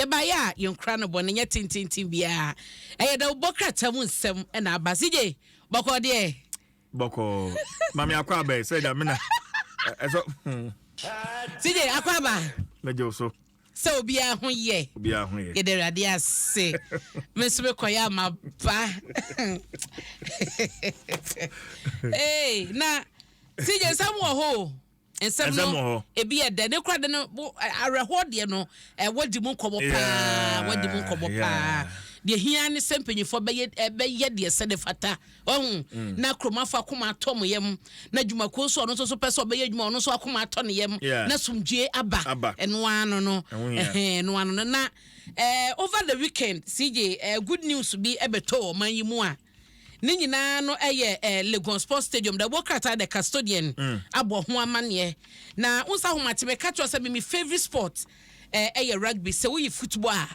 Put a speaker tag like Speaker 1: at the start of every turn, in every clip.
Speaker 1: Yɛbaeɛ a yɛnkura no bɔne nyɛ tententen biara. Ɛyɛ dawubɔ krataa mu nsɛm na aba. CJ, bɔkɔɔ deɛ?
Speaker 2: Bɔkɔɔ. Mame akɔ aba yi, sɛ gya me na ɛsɔ.
Speaker 1: CJ, akɔ aba.
Speaker 2: Mɛgye wo so.
Speaker 1: Sɛ obiara ho yɛ.
Speaker 2: Obiara ho yɛ.
Speaker 1: Yɛda Awurade ase. Me nso mekɔyɛ ama ba. Hey, na CJ nsɛm wɔ hɔ o. Nsɛm no ebi yɛ dɛ ne kora de no awerɛhoɔ deɛ no wɔdi mu nkɔmmɔ paa, wɔdi mu nkɔmmɔ paa. Deɛ hia ne sɛ mpanyinfoɔ bɛyɛ bɛyɛ deɛ sɛ ne fata ɔho mm. na kuromafo akoma atɔ mo yam na dwumakuo nso ɔno nso so pɛ sɛ ɔbɛyɛ adwuma ɔno nso akoma atɔ ne yam na sumdue aba ɛno ano no ɛno ano no na over the weekend CJ good news bi ɛbɛtɔ ɔman yi mu a Ne nyinaa no yɛ eh, Legon Sports Stadium. Da wɔ krataa The Custodian mm. abɔ ho amanneɛ. Na wo nsa ahomakye meka kyerɛ sɛ me me favorite sport eh, ɛyɛ rugby. Sɛ woyi football a,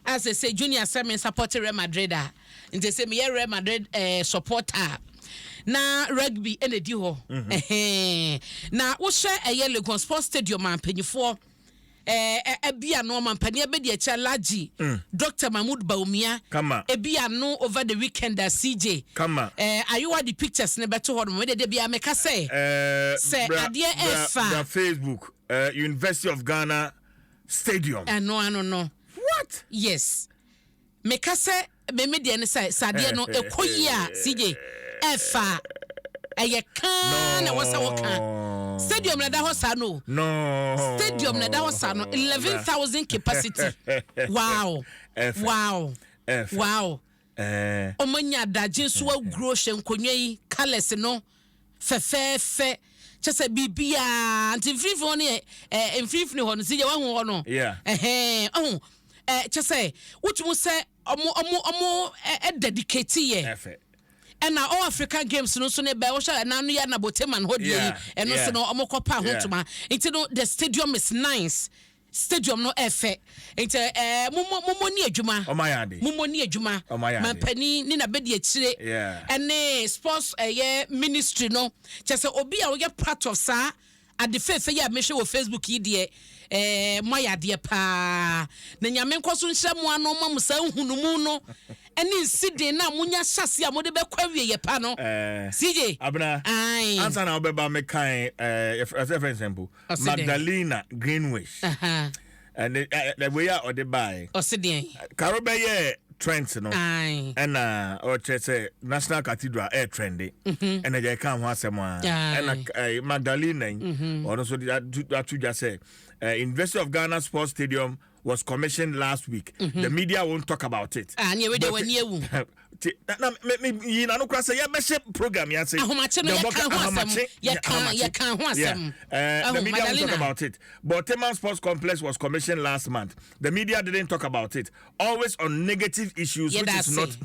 Speaker 1: a sɛ sɛ junior sɛ me support Real Madrid a, nti sɛ meyɛ Real Madrid eh, supporter a, na rugby ɛna di hɔ. Mm -hmm. Na wohyɛ ɛyɛ Legon Sports Stadium a mpanyinfoɔ Ɛɛ bi ano ɔmampanin abɛdi akyire Alhaji mm. Dr. Mahmood Bawumia.
Speaker 2: Kama.
Speaker 1: Ebi ano over the weekend a CJ.
Speaker 2: Kama.
Speaker 1: Ɛɛ ayewa de pictures ne bɛto hɔ nom. Ɛde de bia meka sɛ.
Speaker 2: Ɛɛ
Speaker 1: sɛ adeɛ ɛɛfa.
Speaker 2: Bra Facebook uh, University of Ghana Stadium.
Speaker 1: Ɛno ano no.
Speaker 2: What?
Speaker 1: Yes. Meka sɛ me me deɛ ne sɛ sɛ adeɛ no ɛkɔ yie a CJ ɛfa ɛyɛ kaa na ɛwɔ sɛ woka stadium na ɛda hɔ saa no stadium na ɛda hɔ saa no 11,000 capacity. Wow, wow, wow. Ɔmo anya adagye nso aguro hyɛ nkonnwa yi colours no fɛfɛɛfɛ kyɛ sɛ biribiara nti mfimfini hɔ no yɛ ɛɛ mfimfini hɔ no si yɛ wahu hɔ no ɛhɛn ɔho ɛɛ kyɛ sɛ wotumi sɛ ɔmo ɔmo ɔmo ɛ dedicate yɛ ɛna all African Games no nso ne bɛ wɔhyɛ ɛna no yɛ Naboteman hɔ deɛ yi ɛno nso no ɔmo kɔ pa ho ntoma nti no the stadium is nice. Stadium no ɛfɛ nti ɛɛ momo momo ni adwuma.
Speaker 2: Ɔmo ayɛ ade.
Speaker 1: Momo ni adwuma.
Speaker 2: Ɔmo ayɛ ade.
Speaker 1: Mampanin ne n'abedi akyire.
Speaker 2: Yeah.
Speaker 1: Ɛne sports ɛyɛ ministry no kyɛ sɛ obi a ɔyɛ part of saa ade fɛfɛ yi a mehwɛ wɔ Facebook yi deɛ ɛɛ mo ayɛ adeɛ paa na Nyame nkɔ so nhyira mo ano ma mo saa nhunumu no ɛne nsiden no a monya hyɛ ase a mode bɛkɔ awieyɛ pa no.
Speaker 2: Ɛɛ.
Speaker 1: CJ.
Speaker 2: Abena.
Speaker 1: Ae.
Speaker 2: Ansa na wobɛba mekan ɛɛ yɛfrɛ no sɛn mpo.
Speaker 1: Ɔse dɛn?
Speaker 2: Magdalena Greenwich.
Speaker 1: Aha.
Speaker 2: Ɛne ɛ wei a ɔde baeɛ.
Speaker 1: Ɔse deɛn?
Speaker 2: Karo bɛyɛɛ trends no.
Speaker 1: Ae.
Speaker 2: Ɛna ɔkyerɛ sɛ National Cathedral ɛyɛ trende.
Speaker 1: Mhm.
Speaker 2: Ɛna yɛ ka ho asɛm a.
Speaker 1: Ae.
Speaker 2: Ɛna ɛ Magdalena yi.
Speaker 1: Mhm.
Speaker 2: Ɔno nso de ato dwa sɛ University of Ghana Sports Stadium was commissioned last week. Mm -hmm. The media won't talk about it.
Speaker 1: Ah, ne ɛwɛ deɛ w'ani awu.
Speaker 2: Ti na na me me yi na no kora sɛ yɛbɛhyɛ program yɛn ase.
Speaker 1: Ahomakye no yɛka ho asɛm. Yɛka yɛka ho asɛm.
Speaker 2: The media won't talk about it. But Tema Sports Complex was commissioned last month. The media didn't talk about it. Always on negative issues, which is not.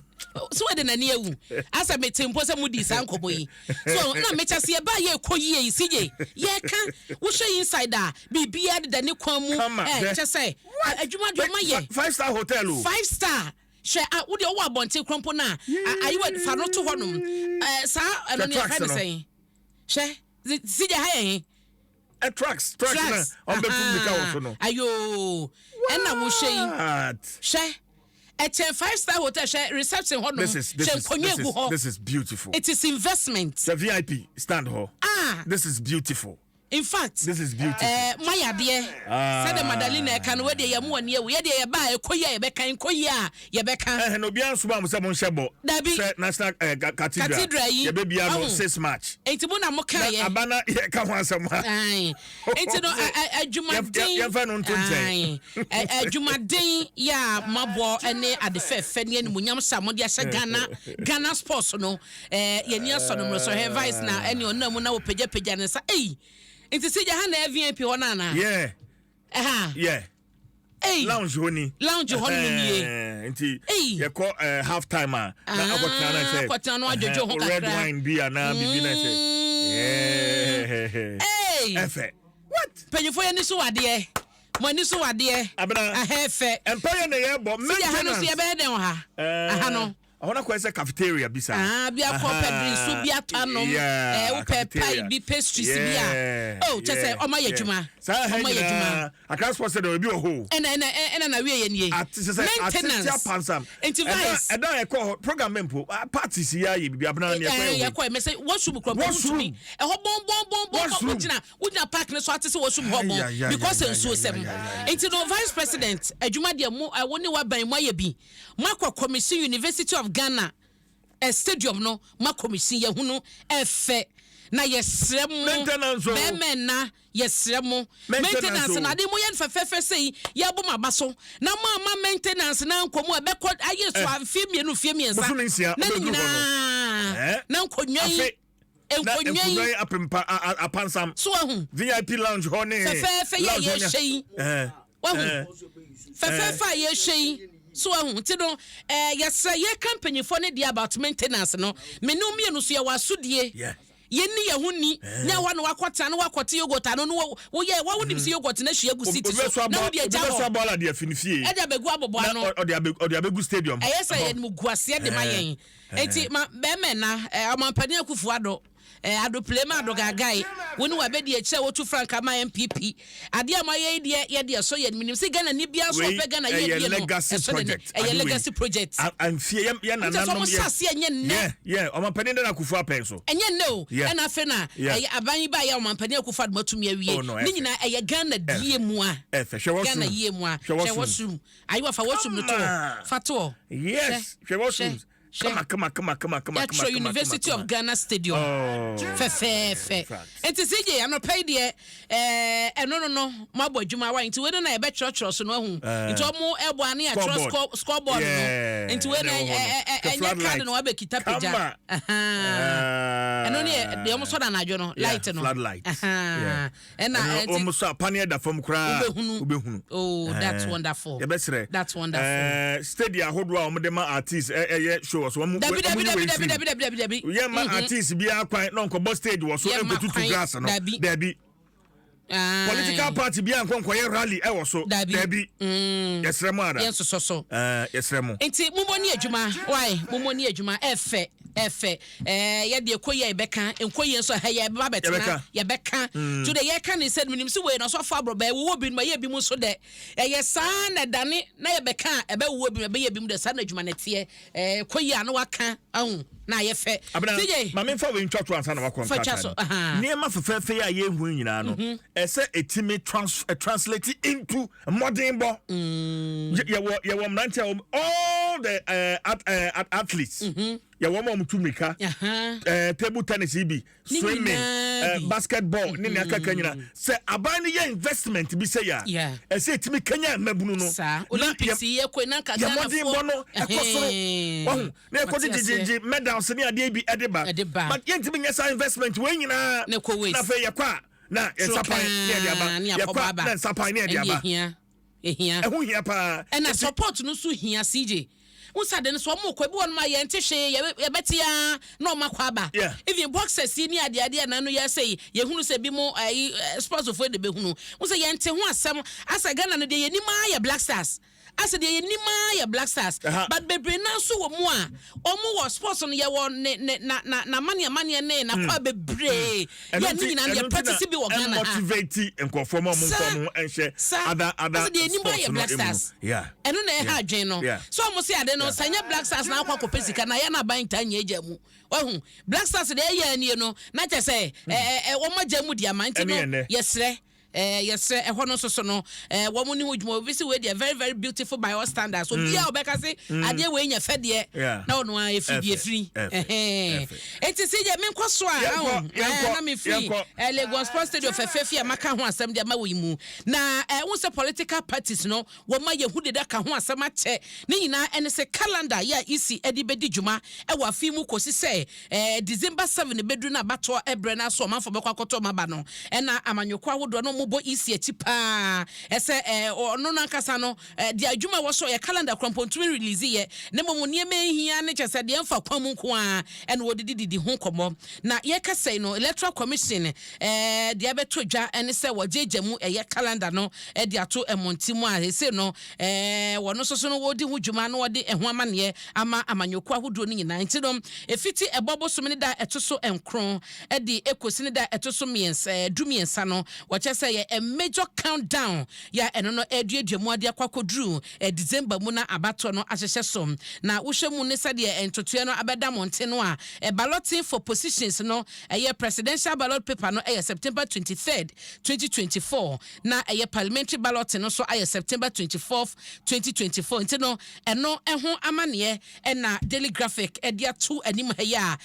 Speaker 1: So wɔde n'ani awu asɛ mete mpo sɛ mudi saa nkɔmmɔ yi so na mekyɛ sɛ yɛbaa yɛ ɛkɔ yie yi sigye yɛka wohwɛ inside a biribiara deda ne kwan mu kyɛ sɛ adwuma deɛ ɔma yɛ
Speaker 2: five star hotel o
Speaker 1: five star hwɛ a wodeɛ wowɔ abɔnten korɔ mpo no a ayiwa fa no to hɔ nom saa ɛno ne yɛfrɛ no sɛn hwɛ sigye ha yɛ he
Speaker 2: Trucks trucks na ɔmbɛtu mirika wɔ so no.
Speaker 1: Ayoo ɛna wohwɛ yi hwɛ ɛkyɛn five star hotel hwɛ reception hɔ nom hwɛ nkonnwa egu hɔ.
Speaker 2: This is beautiful.
Speaker 1: It is investment.
Speaker 2: The VIP stand hɔ.
Speaker 1: Ah.
Speaker 2: This is beautiful.
Speaker 1: In fact.
Speaker 2: This is beautiful.
Speaker 1: Ɛɛ mo ayɛ adeɛ.
Speaker 2: Ah.
Speaker 1: Sɛdeɛ Madalena ɛka no wɔdeɛ yɛ mo wɔ ne ewu yɛ deɛ yɛ ba a ɛkɔ yi a yɛbɛka nkɔ yi a yɛbɛka.
Speaker 2: Ɛhɛn na obiara nsoma mo sɛ monhyɛ bɔ.
Speaker 1: Dabi.
Speaker 2: Sɛ National eh, Cathedral.
Speaker 1: Cathedral yi.
Speaker 2: Yɛbɛbia no
Speaker 1: Ɔho.
Speaker 2: 6 March.
Speaker 1: Enti mo na mo ka
Speaker 2: Na
Speaker 1: yɛ.
Speaker 2: aba na yɛka ho asɛm a.
Speaker 1: Ae. Enti no adwumaden.
Speaker 2: Yɛmfa no nto nkyɛn.
Speaker 1: Ae. Adwumaden yɛ a moabɔ ne ade fɛfɛ ne animuonyam hyɛ a mode ahyɛ Ghana Ghana sports no. Eh, yɛni asɔ no mmoroso. Hwɛ vice na ɛne ɔnam mu na wɔpagyapagya ne nsa. Ei! Nti sɛ gya ha na ɛyɛ VIP hɔ no anaa?
Speaker 2: Yeah.
Speaker 1: Ɛha.
Speaker 2: Yeah.
Speaker 1: Ei.
Speaker 2: Lounge hɔ ni.
Speaker 1: Lounge hɔ nom nie.
Speaker 2: Nti
Speaker 1: Ei.
Speaker 2: yɛkɔ eh, half time a na
Speaker 1: Ah,
Speaker 2: akɔtena na sɛ
Speaker 1: akɔtena no adwodwo ho
Speaker 2: red
Speaker 1: kakra.
Speaker 2: wine bi anaa biribi na sɛ
Speaker 1: Mm. Ei.
Speaker 2: ɛfɛ. What?
Speaker 1: Mpanyinfoɔ yɛ ani so wadeɛ. Mo ani so wadeɛ.
Speaker 2: Abena.
Speaker 1: Ahɛ fɛ.
Speaker 2: Mpaeɛ na yɛbɔ
Speaker 1: Sisi aha no so
Speaker 2: maintenance.
Speaker 1: yɛbɛyɛ dɛn wɔ ha?
Speaker 2: Eh,
Speaker 1: Aha no.
Speaker 2: Ɔhɔ no akɔyɛ sɛ cafeteria bi saa.
Speaker 1: Ah, bi akɔ pɛ drink so bi atɔ anom. Wopɛ pie bi, pastries bi a. Oh, kyɛ sɛ ɔma yɛ adwuma.
Speaker 2: Saa ha
Speaker 1: Ɔma yɛ adwuma.
Speaker 2: nyinaa Accra Sports Stadium ebi wɔ hɔ o.
Speaker 1: Ɛna na wie yɛ nie.
Speaker 2: Ate sɛ
Speaker 1: Maintenance.
Speaker 2: atete apansam.
Speaker 1: Nti vice.
Speaker 2: Ɛda a yɛkɔ hɔ program bɛ mpo, ah, parties yi ayɛ bibi abena ne yɛkɔ yɛ
Speaker 1: Yɛkɔ yɛ mɛsɛ washroom kura mpo
Speaker 2: Washroom.
Speaker 1: wotumi ɛhɔ bɔn bɔn bɔn bɔn.
Speaker 2: Washroom.
Speaker 1: Wogyina park ne so ate sɛ washroom hɔ
Speaker 2: Ay,
Speaker 1: bɔn
Speaker 2: ay, ay,
Speaker 1: because
Speaker 2: ay, ay,
Speaker 1: nsuo
Speaker 2: ay,
Speaker 1: sɛm.
Speaker 2: ay, ay,
Speaker 1: Nti no, Vice President, adwuma deɛ mo ɛwo ne waban mo ayɛ bi. Mo akɔ commission University of Ghana stadium no, mo akɔ commission, yɛhunu ɛfɛ na yɛsrɛ mo.
Speaker 2: Maintenance o.
Speaker 1: Bɛrima na yɛsrɛ mo.
Speaker 2: Maintenance
Speaker 1: Maintenance
Speaker 2: o.
Speaker 1: na ade mo yɛ no fɛfɛɛfɛ sɛ yi yɛbɔ mo aba so na mo ama maintenance na nkɔ mu a ɛbɛkɔ ayɛ so a mfie 2, mfie 3
Speaker 2: Bosome 6
Speaker 1: na ne
Speaker 2: wobɛduru hɔ no.
Speaker 1: nyinaa na nkonnwa yi
Speaker 2: Afe, na
Speaker 1: nkonnwa yi
Speaker 2: nkonnwa yi apempa apansam.
Speaker 1: So ahu
Speaker 2: VIP lounge hɔ ne
Speaker 1: fɛfɛɛfɛ yɛ
Speaker 2: lounge hɔ ne
Speaker 1: yɛhyɛ yi wahu fɛfɛɛfɛ a yɛhyɛ yi so ahu. Nti no yɛsrɛ, yɛka mpanyinfoɔ no deɛ about maintenance no, me ne wo mmienu so yɛwɔ asodie. Yɛni yɛn ho ni ne awa na wakɔtena na wakɔte yogurt ano no woyɛ wa wonim sɛ yogurt no ahwie agu seat
Speaker 2: Obi bɛ
Speaker 1: so
Speaker 2: so
Speaker 1: na
Speaker 2: abɔ
Speaker 1: wode
Speaker 2: obi
Speaker 1: agya
Speaker 2: bɛ so
Speaker 1: hɔ
Speaker 2: abɔ ala de afi ne fie.
Speaker 1: Ɛde abɛgu abɔbɔ
Speaker 2: Na
Speaker 1: ano.
Speaker 2: ɔde abɛgu stadium.
Speaker 1: Ɛyɛ sɛ
Speaker 2: Hɔ.
Speaker 1: yɛde mu gu aseɛ de ma yɛn. Eti ma bɛrima na ɔmampanin Akufo Ado, Ado Plema Ado Gagae, wo ne wabɛdi akyire a wotu franka ma NPP adeɛ a moayɛ yi deɛ, yɛde ɛsɔ yɛ menim sɛ Ghana ni bia nso
Speaker 2: Wei
Speaker 1: ɔpɛ Ghana yɛ
Speaker 2: ɛyɛ
Speaker 1: die no
Speaker 2: legacy
Speaker 1: ɛsɔ n'ani.
Speaker 2: project.
Speaker 1: Ɛyɛ
Speaker 2: Ade wei.
Speaker 1: legacy project.
Speaker 2: Amfie yɛ
Speaker 1: nti sɛ
Speaker 2: nananom
Speaker 1: ɔmo hyɛ aseɛ nyɛ nnɛ.
Speaker 2: Yɛ ɔmampanin dada Akufo apɛn so.
Speaker 1: Ɛnyɛ nnɛ o. Ɛna afei na ɛyɛ aban yi ba yɛ ɔmampanin Akufo Ado matumi awie.
Speaker 2: Oh, no,
Speaker 1: ne
Speaker 2: ɛfɛ.
Speaker 1: nyinaa ɛyɛ Ghana die mu a
Speaker 2: Ɛfɛ, hwɛ wɔ
Speaker 1: Ghana
Speaker 2: sum.
Speaker 1: yie mu a.
Speaker 2: Hwɛ wɔ
Speaker 1: Hwɛ wɔ
Speaker 2: sum.
Speaker 1: sum ayiwa, fa wɔ sum no to hɔ.
Speaker 2: Kama.
Speaker 1: Fa to hɔ.
Speaker 2: Yes, hwɛ wɔ sum.
Speaker 1: Hwɛ.
Speaker 2: Kama kama kama kama kama.
Speaker 1: Yɛatwerɛ
Speaker 2: Kama,
Speaker 1: University
Speaker 2: kama.
Speaker 1: of Ghana Stadium
Speaker 2: Oh.
Speaker 1: fɛfɛɛfɛ.
Speaker 2: Fact.
Speaker 1: Nti sɛ gye anɔpa yi deɛ, ɛno no moabɔ adwuma wa nti wei no na yɛbɛtwerɛtwerɛ so no ahu. Nti ɔmo ɛbɔ ane yɛatwerɛ
Speaker 2: Scoreboard.
Speaker 1: Scoreboard no. Nti wei no
Speaker 2: ɛna ɛwɔ hɔ no.
Speaker 1: ɛnyɛ
Speaker 2: The
Speaker 1: card
Speaker 2: floodlight.
Speaker 1: na wabɛkita pagya.
Speaker 2: Kama.
Speaker 1: Ɛno ne yɛ deɛ ɔmo sɔ no anadwo no, light no.
Speaker 2: Floodlight.
Speaker 1: Ɛna
Speaker 2: Ɛno
Speaker 1: ɛnti
Speaker 2: ɔmo sɔ apaneɛ da fam koraa.
Speaker 1: Wobɛhunu.
Speaker 2: Wobɛhunu.
Speaker 1: Oh, that's wonderful.
Speaker 2: Yɛbɛsrɛ.
Speaker 1: That's wonderful.
Speaker 2: Stadium ahodoɔ a wɔde ma artist ɛyɛ show wɔ so wɔn
Speaker 1: Dabi, dabi,
Speaker 2: wɔn yi
Speaker 1: dabi,
Speaker 2: wei
Speaker 1: dabi,
Speaker 2: firi.
Speaker 1: dabi, dabi, dabi, dabi.
Speaker 2: Yɛ ma artist biara kwan na ɔnkɔbɔ stage wɔ so
Speaker 1: Yɛmma
Speaker 2: ɛnkɔtutu
Speaker 1: kwan,
Speaker 2: grass no.
Speaker 1: dabi.
Speaker 2: Dabi.
Speaker 1: Aye.
Speaker 2: Political party biara nkɔ nkɔyɛ rally ɛwɔ so.
Speaker 1: Dabi.
Speaker 2: Dabi, yɛsrɛ mo ada.
Speaker 1: Yɛn sosɔ so.
Speaker 2: Yɛsrɛ mo.
Speaker 1: Nti momɔ ne adwuma wae, momɔ ne adwuma, ɛfɛ ɛfɛ. Yɛde ɛkɔ yi a yɛbɛka nkɔ yi nso ha yɛbɛba bɛtena.
Speaker 2: Yɛbɛka.
Speaker 1: Yɛbɛka to de yɛka ne sɛ menim sɛ wei no ɔsɔfo aborɔbɛ ɛwowɔ bi no ma yɛ bi mu nso dɛ ɛyɛ saa na ɛdane na yɛbɛka a ɛbɛwowɔ bi mu, ɛbɛyɛ bi mu dɛ. Saa na adwuma no teɛ. Kɔ yi a na waka ahu na ayɛ fɛ.
Speaker 2: Abena
Speaker 1: CJ,
Speaker 2: maame, nfa wei ntwa to ansa na wakɔ.
Speaker 1: Fa twa
Speaker 2: nkrataa
Speaker 1: so,
Speaker 2: no. Nneɛma fɛfɛɛfɛ yi a yɛhu yi nyinaa no, ɛsɛ ɛtumi translate into mmɔdenbɔ. Yɛwɔ mmeranteɛ a all the athletes, yɛwɔ wɔn a wɔtu mirika, table tennis yi bi,
Speaker 1: Ne
Speaker 2: swimming,
Speaker 1: nyinaa bi.
Speaker 2: basketball ne nea kaka nyinaa. Sɛ aban no yɛ investment bi sɛ yɛ a, ɛsɛ ɛtumi kanya mmabunu no
Speaker 1: saa
Speaker 2: na
Speaker 1: Olympics yi yɛkɔ na nka
Speaker 2: yɛ mmɔdenbɔ no ɛkɔ soro. Wahu na yɛkɔ
Speaker 1: Mate aseɛ.
Speaker 2: gyegyegye medals ne adeɛ bi ɛde ba.
Speaker 1: Ɛde ba.
Speaker 2: But yɛntumi nyɛ saa investment wei nyinaa
Speaker 1: Na ɛkɔ waste.
Speaker 2: na afei yɛkɔ a na nsa pan ne yɛde aba,
Speaker 1: ne
Speaker 2: yɛkɔ
Speaker 1: akɔbɔ
Speaker 2: a
Speaker 1: aba.
Speaker 2: na nsa pan ne yɛde
Speaker 1: Ɛne
Speaker 2: aba.
Speaker 1: ehia ehia.
Speaker 2: Ɛho hia paa.
Speaker 1: Ɛna support no nso hia. CJ nsa de no so ɔmo kɔ ebi wɔ nom a yɛnte hwee, yɛbɛte ya na ɔmo akɔ aba. Even boxers yi ne adeade a nanu yɛ sɛ yi yɛhunu sɛ bi mo ɛyi sports fo de bɛhunu n sɛ yɛnte ho asɛm asɛ Ghana no deɛ, yɛnim ara yɛ Black Stars, asɛ deɛ yɛnim ara yɛ Black Stars. But bebree naa nso wɔ mu a ɔmo wɔ sports no, yɛwɔ ne ne na na na amaneɛ amaneɛ ne nakɔ bebree
Speaker 2: Ɛno
Speaker 1: yɛ ne
Speaker 2: nti-
Speaker 1: nyinaa no
Speaker 2: ɛno
Speaker 1: yɛ
Speaker 2: nti na
Speaker 1: practice bi wɔ Ghana ha.
Speaker 2: ɛmotivate nkurɔfoɔ ma ɔmo nkɔ ɔmo nhyɛ other
Speaker 1: Asɛ deɛ yɛnim
Speaker 2: sports
Speaker 1: ayɛ
Speaker 2: no
Speaker 1: Black
Speaker 2: emu no.
Speaker 1: Stars. Ɛno na ɛha adwene no. So ɔmo se ade no sɛ nyɛ Black Stars na akɔ akɔpɛ sika na yɛ na aban ntaa nyɛ agya mu wahu Black Stars deɛ ɛyɛ anie no na kyɛ sɛ ɛ ɛ wɔn agya mu di ama nti
Speaker 2: Ɛne
Speaker 1: no.
Speaker 2: ɛnɛ.
Speaker 1: Yɛsrɛ ɛhɔ no nso so no, wɔn ne ho dwuma obi si wei deɛ, very very beautiful by all standards. Obi a ɔbɛka se adeɛ wei nyɛ fɛ deɛ na ɔno a efiri deɛ
Speaker 2: Ɛfɛ,
Speaker 1: efiri.
Speaker 2: ɛfɛ,
Speaker 1: Ɛhɛn.
Speaker 2: ɛfɛ.
Speaker 1: Eti si deɛ menkɔ so a
Speaker 2: Yɛnkɔ,
Speaker 1: aho
Speaker 2: yɛnkɔ,
Speaker 1: na mefiri
Speaker 2: yɛnkɔ.
Speaker 1: Legon Sports Stadium fɛfɛɛfɛ a maka ho asɛm de ama wɔ yi mu na wo sɛ political parties no wɔma yɛhu deda ka ho asɛm akyɛ ne nyinaa ɛne sɛ calendar yɛ a EC ɛde bɛdi dwuma ɛwɔ afe mu kɔsi sɛ December 7 bɛduru no abatoɔ ɛbrɛ no aso ɔmanfoɔ bɛkɔ akɔtɔ ɔma ba no, ɛna amanyɔkuo ahodoɔ no. wɔn bɔ EC akyi paa ɛsɛ ɔno nankasa no deɛ adwuma wɔ so yɛ calendar korɔmpɔntumi release yɛ, ne mmom nneɛma ehia ne kyɛ sɛ deɛ mfa kwan mu nko ara ɛna wɔde didi ho nkɔmmɔ. Na yɛkasa yi no, Electoral Commission deɛ abɛto dwa ɛne sɛ wɔgyegya mu ɛyɛ calendar no ɛde ato ɛmɔnten mu a ɛsɛ no wɔn nso so no wɔdi ho dwuma na wɔde ɛho amanneɛ ama amanyɔkuo ahodoɔ no nyinaa. Nti no efiti ɛbɔ bosom ne da ɛto so 9 ɛde ekosi ne da ɛto so 3 13 no, wɔkyɛ sɛ yɛ a major countdown yɛ ɛno no ɛduadua mu ade akɔ akɔduru December mu na abatoɔ no ahyehyɛ so. Na wohwɛ mu ne sɛdeɛ ntotoɛ no abɛda mmɔnten no a, balloting for positions no, ɛyɛ presidential ballot paper no, ɛyɛ September 23rd, 2024, na ɛyɛ parliamentary ballot no nso ayɛ September 24th, 2024. Nti no ɛno ɛho amanneɛ ɛna Daily Graphic ɛde ato anim ha yi a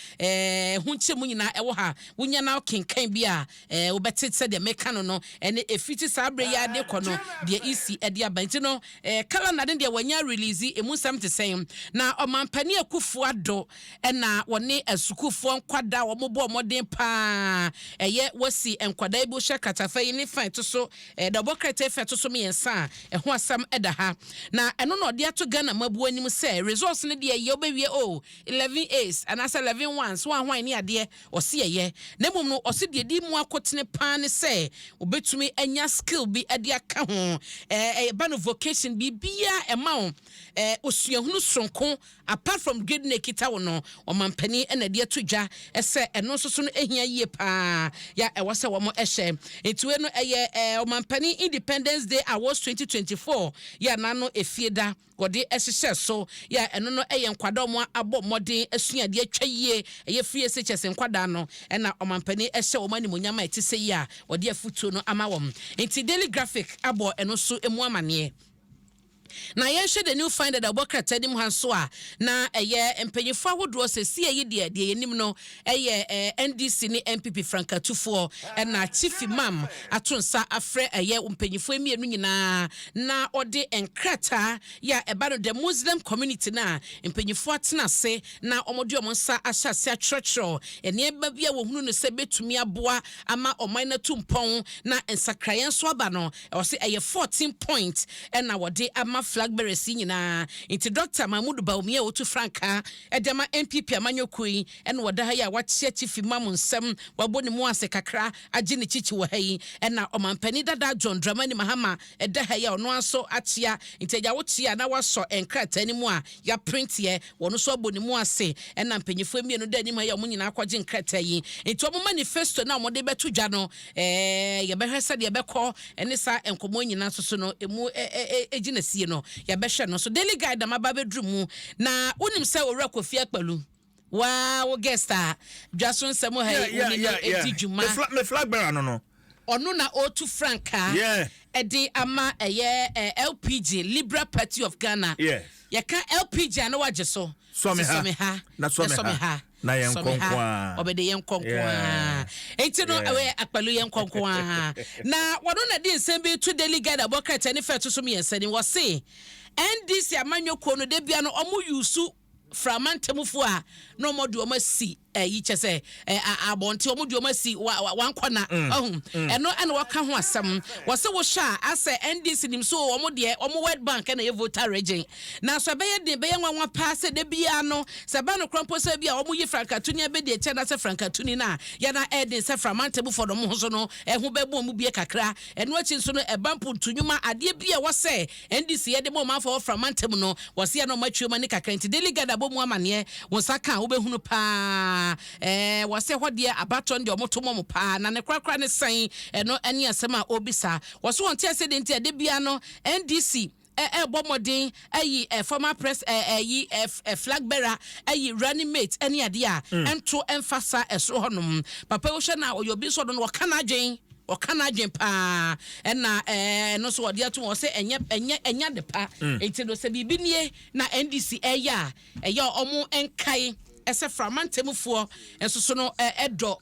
Speaker 1: ho nkyɛn mu nyinaa ɛwɔ ha. Wonya na kenkan bi a wobɛte sɛdeɛ meka no, ɛne efiti saa abere yi ade kɔ no deɛ EC ɛde aba. Nti no calendar no deɛ wɔnya release, emu nsɛm te sɛn? Na Ɔmampanin Akufo Addo ɛna wɔne asukuufoɔ nkwadaa wɔn bɔ ɔmɔden paa, ɛyɛ wɔsi nkwadaa bi hyɛ katafa yi ne fan to so dɔbɔ krataa fɛ to so 3 a ɛho asɛm ɛda ha. Na ɛno na ɔde ato Ghana mabu anim sɛ results no deɛ yɛ wobɛwie o 11 A's anaasɛ 11 ones wɔn ahwan ne adeɛ ɔsi ɛyɛ, na mmom no ɔsi deɛ di mu akotene paa ne sɛ obetumi anya skill bi ɛde aka ho, ɛɛ ɛba no vocation biribiara ɛma wo osuahunu soronko apart from grade na ekita wo no. Ɔmampanin ɛna de ato dwa ɛsɛ ɛno nso so no ehia yie paa ya ɛwɔ sɛ wɔn ɛhyɛ. Ntiwe no ɛyɛ Ɔmampanin Independence Day Awards 2024 yɛ n'ano efie da wɔde ɛhyehyɛ so yɛ. Ɛno no ɛyɛ nkwadaa wɔn abɔ mmɔden asuadeɛ atwa yie, ɛyɛ free SHS nkwadaa no, ɛna ɔmampanin ɛhyɛ wɔn animonyam a ɛte sɛ yi a wɔde afutuo no ama wɔn. Nti Daily Graphic abɔ ɛno nso emu amaneɛ. Na yɛnhwɛ The New Finder da ɔbɔ krataa nim ha nso a, na ɛyɛ mpanyinfoɔ ahodoɔ sɛ sie yi deɛ yɛnim no ɛyɛ NDC ne NPP frankatufoɔ, ɛna Chief Imam ato nsa afrɛ ɛyɛ mpanyinfoɔ mmienu nyinaa na ɔde nkrataa yɛ a ɛba no the Muslim community na mpanyinfoɔ atena ase na wɔde wɔn nsa ahyɛ ase atwerɛtwerɛ nneɛma bi a wɔhunu no sɛ bɛtumi aboa ama ɔman no atu mpɔn na nsakraeɛ nso aba no. Ɛwɔ sɛ ɛyɛ 14 point ɛna wɔde ama flag bearers yi nyinaa. Nti Dr Mahmudu Bawumia a wɔtu frankaa ɛde ama NPP amanyɔkuo yi ɛna wɔda ha yi a wakyea Chief Imam nsɛm, wabɔ ne mu ase kakra agye ne kyikyi wɔ ha yi, ɛna Ɔmampanin dada John Dramani Mahama ɛda ha yi a ɔno nso akyea. Nti agya wokyea na wasɔ nkrataa no mu a yɛaprinteɛ, wɔn nso abɔ ne mu ase, ɛna mpanyinfoɔ mmienu da anim ha yi a wɔn nyinaa akɔgye nkrataa yi. Nti wɔn manifesto na wɔde bɛto dwa no, yɛbɛhwɛ sɛdeɛ ɛbɛkɔ ɛne saa nkɔmɔ nyinaa nso so no emu ɛɛ ɛgyina sie no, yɛbɛhwɛ no so. Daily Guide dama ba bɛduru mu na wonim sɛ Owura Kofi Akpaloo waa wo guest a dwa so nsɛm ha yi wo ne no edi dwuma.
Speaker 2: Me flag bearer no.
Speaker 1: Ɔno na ɔretu frankaa ɛde ama ɛyɛ LPG, Liberal Party of Ghana. Yɛka LPG a na wagye so.
Speaker 2: Sɔmi ha na sɔmi ha na yɛn nkɔnkɔn a.
Speaker 1: Ɔbɛde yɛn nkɔnkɔn a. Eti no ɛwɛ Akpaloo yɛn nkɔnkɔn a na wɔn na de nsɛm bi to Daily Guide abɔ krataa ne fɛ to so 3 ni. Wɔse NDC amanyɔkuo no de bia no ɔmo yusu frama ntamufoɔ a na ɔmo de ɔmo asi ɛyi kyɛ sɛ abɔnten, ɔmo de ɔmo asi wankɔ na ɔho ɛno ɛna wɔka ho asɛm. Wɔsɛ wohyɛ a asɛ NDC nim so ɔmo deɛ ɔmo World Bank ɛna ɛyɛ Volta Region na so ɛbɛyɛ den, bɛyɛ nwanwa paa sɛ de bia no sɛ ɛba no korɔ mpo sɛ bi a ɔmo yi frankatuni abɛdi akyɛ na sɛ frankatuni no a yɛna ɛden sɛ frama ntamufoɔ no ɔmo ho so no ɛho bɛbɔ ɔmo bie kakra. Ɛno akyi nso no ɛba mpontunwuma adeɛ bi a wɔsɛ NDC yɛde ma ɔmanfoɔ wɔ frama ntam no, wɔsɛ yɛ na ɔmo atwi ɔmo ani kakra. Nti Daily Guide abɔ mu amaneɛ, wɔn nsa ka a wobɛhunu paa. Wɔsɛ hɔ deɛ abatɔ no deɛ ɔmo to mɔ mo paa na ne korakora ne sɛn, ɛno ɛne asɛm a ɔrebisa. Wɔso wɔn te ase de nti ɛde bia no NDC ɛbɔ mmɔden ɛyi former press ɛyi flag bearer, ɛyi running mate ɛne adeɛ a ɛnto ɛnfa sa ɛsoro hɔnom. Papa yi wohwɛ na ɔyɛ obi nso ɔdo no wɔka n'adwen, ɔka n'adwen paa, ɛna ɛno nso wɔde ato wɔn sɛ ɛnyɛ ade pa. Nti no sɛ biribi nie na NDC ɛyɛ a ɛyɛ ɔmo nkae ɛsɛ frama ntamufoɔ nso so no ɛdɔ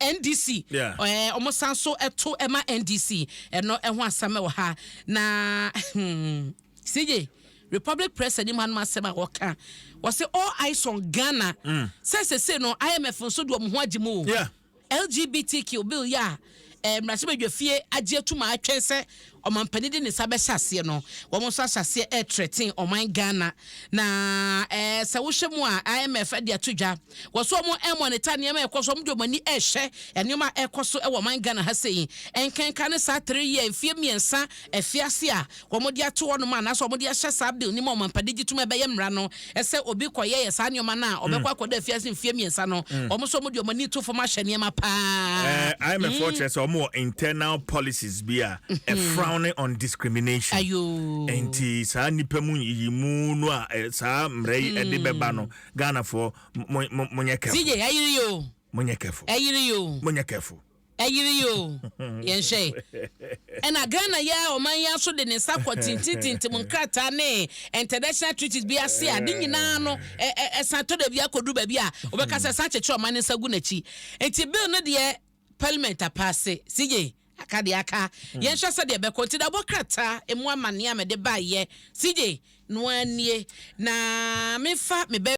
Speaker 1: NDC. Ɔmo san so ɛto ɛma NDC. Ɛno ɛho asɛm ɛwɔ ha. Na CJ, Republic Press anim hanom asɛm a wɔka, wɔsɛ all eyes on Ghana sɛ sese no IMF nso de ɔmo ho agye mu o. LGBTQ bill yɛ a Mmarahyɛbadwafie agye atum a atwɛn sɛ ɔmampanin de ne nsa bɛhyɛ aseɛ no, wɔn nso ahyɛ aseɛ ɛretrɛten ɔman Ghana. Na sɛ wohyɛ mu a, IMF de ato dwa wɔ so, wɔn ɛmonitor nneɛma a ɛkɔ so, wɔn de wɔn ani ɛrehwɛ nneɛma a ɛkɔ so ɛwɔ ɔman Ghana ha sei. Nkenka ne saa 3 year, mfie 3 afiase a wɔn de ato hɔnom a anaasɛ wɔn de ahyɛ saa bill ne mu a ɔmampanin gye tum a ɛbɛyɛ mmara no, ɛsɛ obi kɔyɛ yɛ saa nneɛma no a, ɔbɛkɔ akɔda afiase mfie 3 no, wɔn nso wɔn de wɔn ani to fam ahyɛ nneɛma paa.
Speaker 2: IMF mm. kyerɛ sɛ ɔmo wɔ internal policies bi a ɛfrowning on discrimination.
Speaker 1: Ayo.
Speaker 2: Nti saa nipa mu yiyimu no a saa mmerɛ yi ɛde bɛba no, Ghanafoɔ, monyɛ careful.
Speaker 1: CJ, ɛyiri yi o.
Speaker 2: Monyɛ careful.
Speaker 1: Ɛyiri yi o.
Speaker 2: Monyɛ careful.
Speaker 1: Ɛyiri yi o, yɛnhwɛ. Ɛna Ghana yɛ ɔman yi aso de ne nsa kɔ tintintintim nkrataa ne international treaties bi ase a ne nyinaa no ɛsan tɔ da bi akɔduru baabi a wɔbɛka sɛ san kyekyere ɔman ne nsa gu n'akyi. Nti bill no deɛ, parliament apass. CJ, aka deɛ aka, yɛnhwɛ sɛ deɛ bɛkɔ. Nti dabɔ krataa emu amanneɛ a mɛde baayɛ, CJ, noa nie na mefa mebɛ.